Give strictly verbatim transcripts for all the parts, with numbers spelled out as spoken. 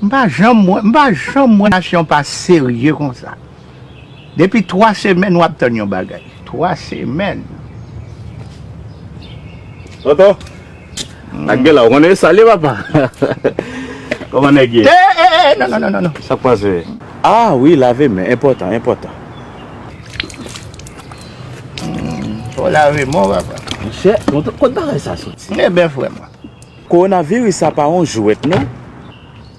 M pa janm wè, m pa janm wè nasyon pa serye konsa. Depi twa semèn w ap tann yon bagay. Twa semèn. Tonton, ak gen la, ou konnen sa li, papa. Kòman nèg ye? Eh, eh, eh, non, non, non, non, non. Sa k pase? Ah wi, lave men, enpòtan, enpòtan. Hmm, fò lave men w, papa. Monchè, tonton, kot bagay sa soti? Ebyen, frè mwen. Kowonaviris sa pa yon jwèt, non.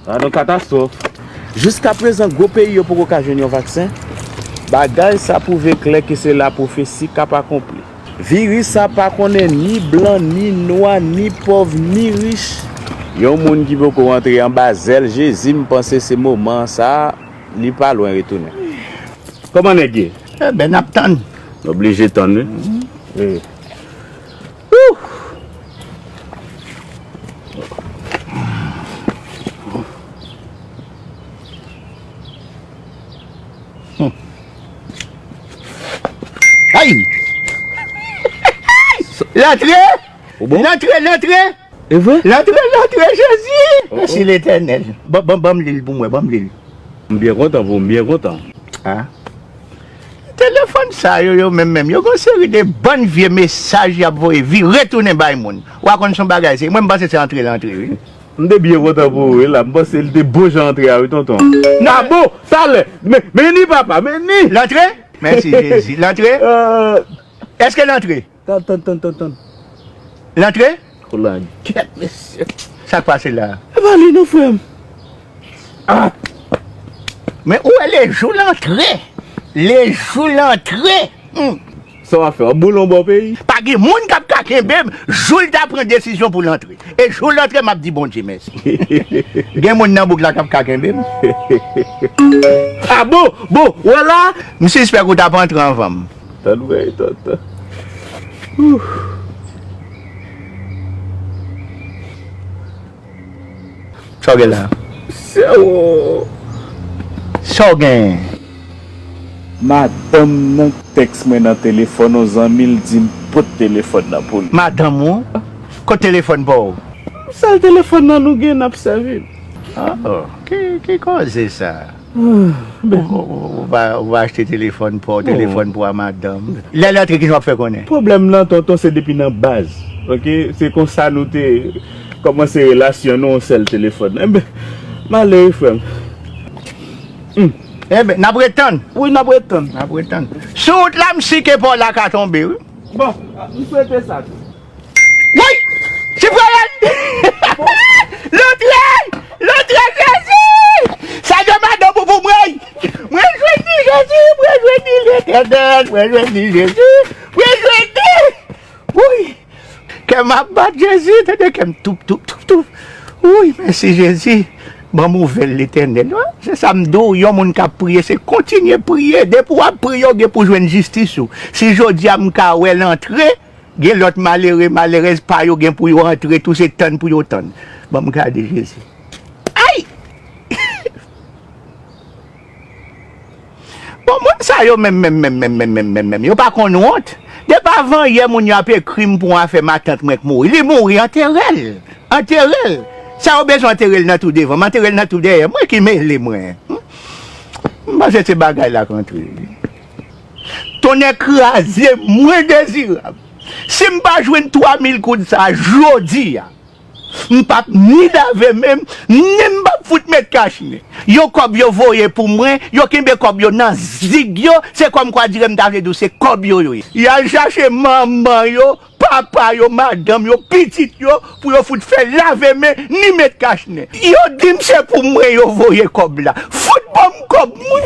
Sa yon katastwòf. Jiskaprezan, gwo peyi yo poko ka jwenn yon vaksen. Bagay sa pwouve klè ke se lapwofesi k ap akonpli. Viris sa pa konnen ni blan, ni nwa, ni pòv, ni rich. Yon moun ki poko rantre anba zèl Jezi, m panse se moman sa, li pa lwen retounen. Kòman nèg ye? Enben, n ap tann. Oblije tann, wi. Wi. Wouh! Hmm. Ay! Lantre! Ou bon? Lantre, lantre! E vre? Lantre, lantre, Jezi! Oh, oh. Mèsi Letènèl. Ban, ban, ban m li l pou mwen, ban m li l. M byen kontan pou ou, m byen kontan. Ah. Telefòn sa yo, yo menm menm, yo gon seri de bann vye mesaj y ap voye vire tounen bay moun. W a konn se yon bagay, se, mwen m panse se antre l antre, wi. M te byen kontan pou ou, wi, la. M panse l te bon jan antre a, wi, tonton. Non. Ah bon, talè. Men, men ni papa, men ni. L antre? Mèsi, Jezi. L antre? Euh. Èske l antre? Tann, tann, tann, tann, tann. L antre? Koulangèt, mesye. Sa k pase la? E pa li non, frè m. Ah! Men ou wè lejou l antre. Lejou l antre. Hmm. Sa w ap fè? W ap boule yon bò peyi? Pa gen moun k ap ka kenbe m. Jou l ta pran desizyon pou l antre. E jou l antre, m ap di Bondye mèsi. Gen moun nan bouk la k ap ka kenbe m. Ah bon? Bon, wè la? M sispèk ou t ap antre anvan m. Tann wè, tann, tann. Ouh. Sa w gen la? Sewo. Sa w gen? Madanm nan tèks mwen nan telefòn, yon zanmi l di m pot telefòn nan pou li. Madanm ou? Kot telefòn pa w? Sèl telefòn nan nou gen, n ap sèvi l. Oh, ki, ki koze sa? Ah, ben. Ou, ou, ou va, ou va achte telefòn pa w, telefòn pou a madanm. Lè l antre, kisa w ap fè konnen? Pwoblèm nan, tonton, se depi nan baz. Oke? Se konsa nou te kòmanse relasyon nou, yon sèl telefòn. Enben, m ale wi, frè m. Hmm. Enben, n ap ret tann. Wi, n ap ret tann. N ap ret tann. Sou wout la, m si ke pa w la ka tonbe, wi. Bon, m swete sa tou. Woy! Sipwayèl! Lantre! Lantre, Jezi! Sa gen madanm ou pou mwen! Mwen jwenn li, Jezi! Mwen jwenn li, Letènèl! Mwen jwenn li, Jezi! Mwen jwenn li! Woy! Kè m ap bat, Jezi! Tande kè m toup, toup, toup, toup! Woy, mèsi, Jezi! Ban m nouvèl, Letènèl. Wi, se sa m di w, yon moun k ap priye, se kontinye priye. Depi w ap priye, w gen pou jwenn jistis ou. Si jodi a m ka wè l antre, gen lòt malere, malerèz pa yo gen pou yo antre tou, se tann pou yo tann. Ban m gade Jezi. Ay! Bon, moun sa yo menm, menm, menm, yo pa konn wont. Depi avan yè, moun yo ap ekri m pou yon afè matant mwen k mouri. Li mouri, antere l. Antere l. Sa yo bezwen antere l nan twou devan m, antere l nan twou dèyè. Mwen ki mele mwen. M panse se bagay la k antre. Tonnè kraze mwen Dezirab. Si m pa jwenn twa mil goud sa jodi a, m p ap ni lave men m, ni m p ap fout met kach nen. Yo kòb yo voye pou mwen, yo kenbe kòb yo nan zig yo, se kòmkwa dire m ta vle di w se kòb yo yo ye. Y al chache manman yo, papa yo, madanm yo, pitit yo, pou yo fout fè lave men, ni met kach nen. Yo di m se pou mwen yo voye kòb la. Fout ban m kòb mwen.